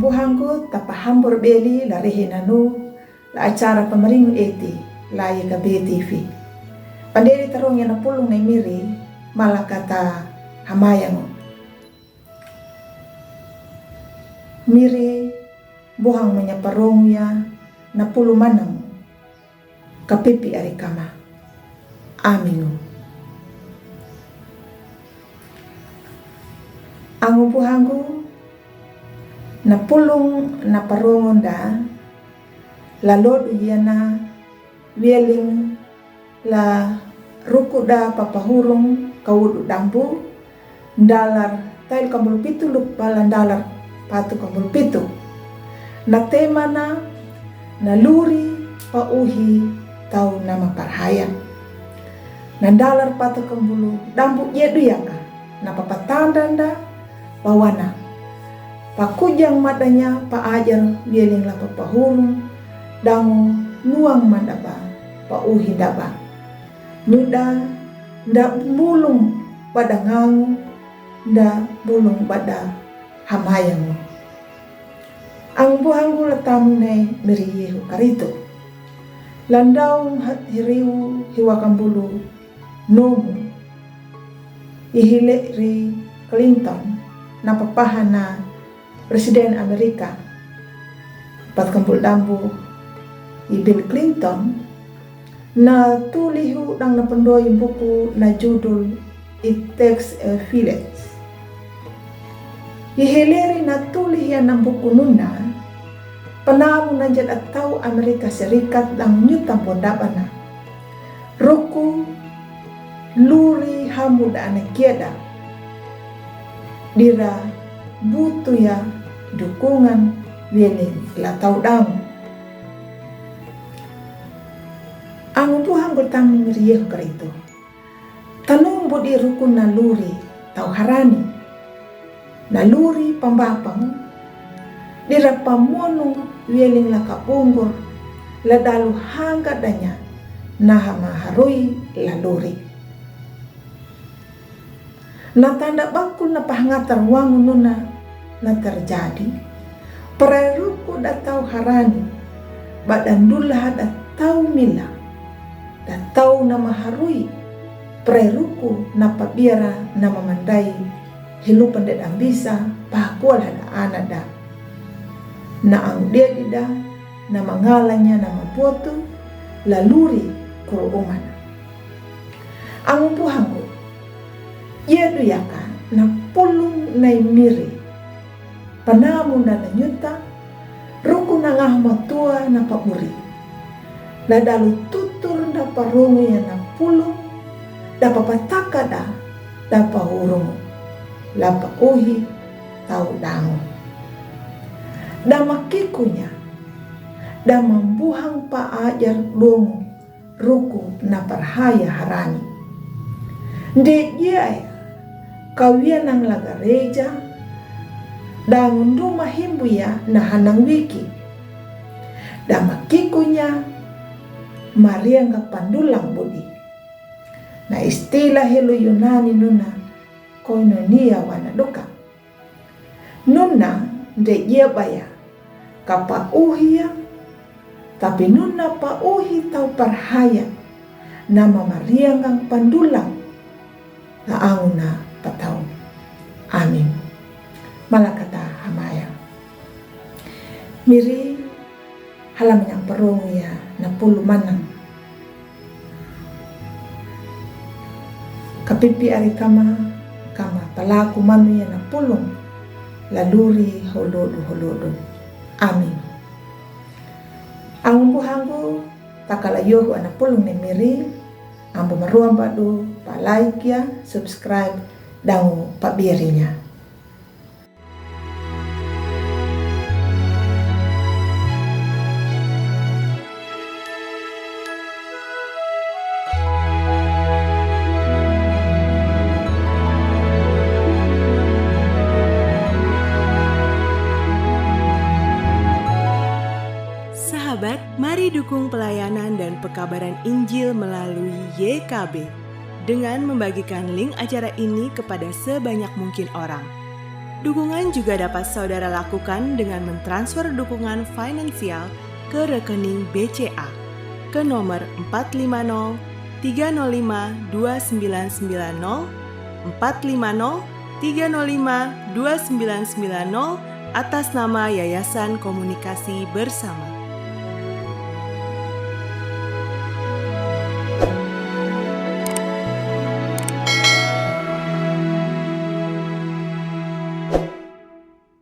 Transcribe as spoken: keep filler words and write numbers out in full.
Buhanggu, tapahambur beli la rehe nanu la acara pamaringu eti la YKB TV. Pandeli tarong ya na pulung nai Miri, malakata hamayangu. Miri, buhang manya parong ya na pulu manang kapipi ari kama. Amingu. Angu buhanggu, na pulung na parongon da, la lodu yana, wieling, la ruku da papahurung kawudu dambu, ndalar tail kambulu pitu luk bala ndalar patu kambulu pitu. Na temana, na luri pauhi tau nama parhaya. Na ndalar patu kambulu dambu yedu yaka, na papatanda nda pawana. Pakujang madanya paajar wieling la papahurung, dangu nuang mandaba pauhi daba. Nuda nda bulung bada ngangu, nda bulung bada hamayangu. Ang buhanggu la tamu nai Miri Yehu Karitu. Landau hiriu hiwa kambulu nomu. Ihile ri Clinton na papahana Presiden Amerika. Pat kambul dambu i Bill Clinton na tulihu dang na pendoi buku na judul It Takes a Village. Iheleri na tulih ya na buku nuna, penamu na jad atau Amerika Serikat dang nyutam pondabana. Ruku luri hamu da anak kiada. Dira butu ya dukungan wieling la tau dang. Angu buhang bertamu Miri Yehu Karitu. Tanung budi ruku na luri tau harani. Na luri pambapang, dira pamonung wieling la kabungur, la dalu hangga danya, na hamaharui la luri. Na tanda bakul na pahangatar wangu nuna na terjadi, perai ruku da tau harani, bada ndulaha da tau mila, da tau na maharui, perai ruku na pabiara na mamandai, hilupan da dambisa, pahakual hada anada. Na ang dia dida, na mangalanya na mabotu, la luri kuru umana. Ang buhanggu, ia duyaka na pulung nai Miri, panamu na na nyuta, ruku na ngah matua na paburi. La dalu tutur na parungu ya na pulung, da papataka da, da pahurungu, la pauhi tau dangu. Da makikunya, da mambuhang paajar dungu, ruku na parhaya harani. Nde dia ya, kawianang la gareja, da ngundu mahimbu ya na hanang wiki. Da makikunya marianga pandulang budi. Na istilah helu Yunani nuna koinonia wana duka. Nuna nde ia baya, ka pauhi ya, tapi nuna pauhi tau parhaya, na mamariangang pandulang, na anguna patau. Amin. Malakata hamaya. Miri, hala manyang parungu ya na pulu manang. Kapipi ari kama, kama palaku manu ya na pulung, la luri holodu holodu. Amin. Ang buhanggu, takala yohu ana pulung ne Miri, ambu maruam badu, pa like ya, subscribe, dangu pabirinya. Sahabat, mari dukung pelayanan dan pekabaran Injil melalui Y K B dengan membagikan link acara ini kepada sebanyak mungkin orang. Dukungan juga dapat saudara lakukan dengan mentransfer dukungan finansial ke rekening B C A ke nomor empat lima nol tiga nol lima dua sembilan sembilan nol, empat lima nol tiga nol lima dua sembilan sembilan nol, atas nama Yayasan Komunikasi Bersama.